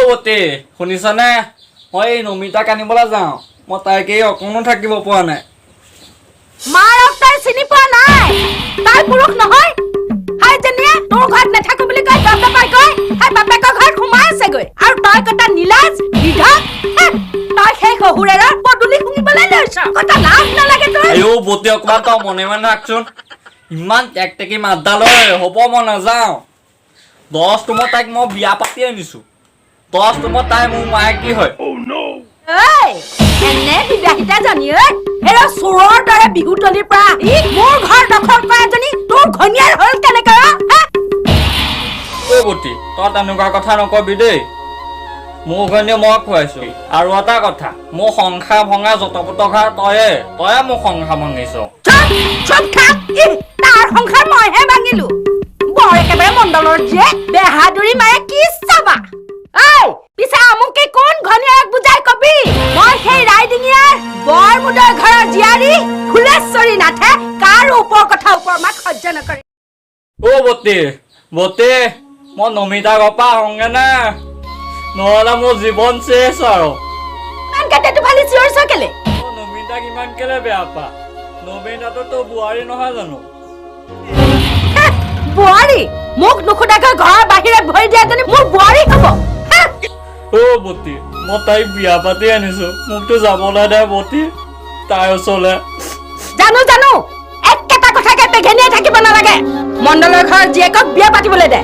বতী, শুনিছানে? মই এই নমিতাক আনিবলৈ যাওঁ। মই তাইকে অকণো থাকিব পৰা নাই। মাৰক, তাই চিনি পোৱা নাই। তাই পুৰুষ নহয়। হাই জনীয়ে তোৰ ঘৰত নাথাকো বুলি কৈ দপদপাই গৈ হাই বাপেকৰ ঘৰত সোমাই আছেগৈ। আৰু তই কটা নিলাজ নিধক হে, তই সেই শহুৰেৰৰ পদূলি শুঙিবলৈ লৈছ। কটা লাজ নালাগে তোৰ? আইঅ বতী, অকণমান তই মনে মনে থাকচোন। ইমান টেকটেকি মাতডাল ঐ। হ'ব, মই নাযাওঁ। 10 মই তাইক মই বিয়া পাতি আনিছো। 10 মই তাই মোৰ মায়ে কি হয়? ঐ, এনে বিবাহিতা জনী ঐ, হেৰ চোৰৰ দৰে বিহুতলিৰ পৰা আহি মোৰ ঘৰ দখল কৰা এজনী তোৰ ঘৈণীয়েৰ হ'ল কেনেকৈ অ? হা? ঐ বতী, তই তেনেকুৱা কথা নকবি দেই। মোৰ ঘৈণীয়ে মই খুৱাইছো। আৰু এটা কথা, মোৰ সংসাৰ ভঙা যতপত ঘাৰ তয়ে তয়ে মোৰ সংসাৰ ভাঙিছ। চুপ চুপ থাক। ইহ, তাৰ সংসাৰ মইহে ভাঙিলো। বৰ একেবাৰে মণ্ডলৰ জীয়েক বেহাদুৰি মাৰে কি চাবা। ঐ, পিছে আমুকে কোন ঘৈণীয়েৰক বুজাই কবি, মই সেই ৰাইডিঙীয়াৰ বৰমুদৈ ঘৰৰ জীয়াৰী ফুলেশ্বৰী নাথে কাৰো ওপৰ কথা ওপৰ মাত সহ্য নকৰে। অ বতী, বতী, মই নমিতা ঘৰৰ পৰা আহোঁগে না, নহ'লে মোৰ জীৱন শেষ আৰু। ইমান কেটেটো ফালি চিঞৰিছ কেলে? তই নমিতাক ইমান কেলে বেয়া পা? নমিতাটো তোৰ বোৱাৰী নহয় জানো? হে, বোৱাৰী? মোক নুসুধাকৈ ঘৰৰ বাহিৰত ভৰি দিয়াজনী মোৰ বোৱাৰী হ'ব, হে? অ বতী, মই তাইক বিয়া পাতি আনিছো। মোকতো যাবলৈ দে বতী তাইৰ ওচৰলে। জানো জানো, একেটা কথাকে পেঘেনিয়াই থাকিব নালাগে। মণ্ডলৰ ঘৰৰ জীয়েকক বিয়া পাতিবলৈ দে।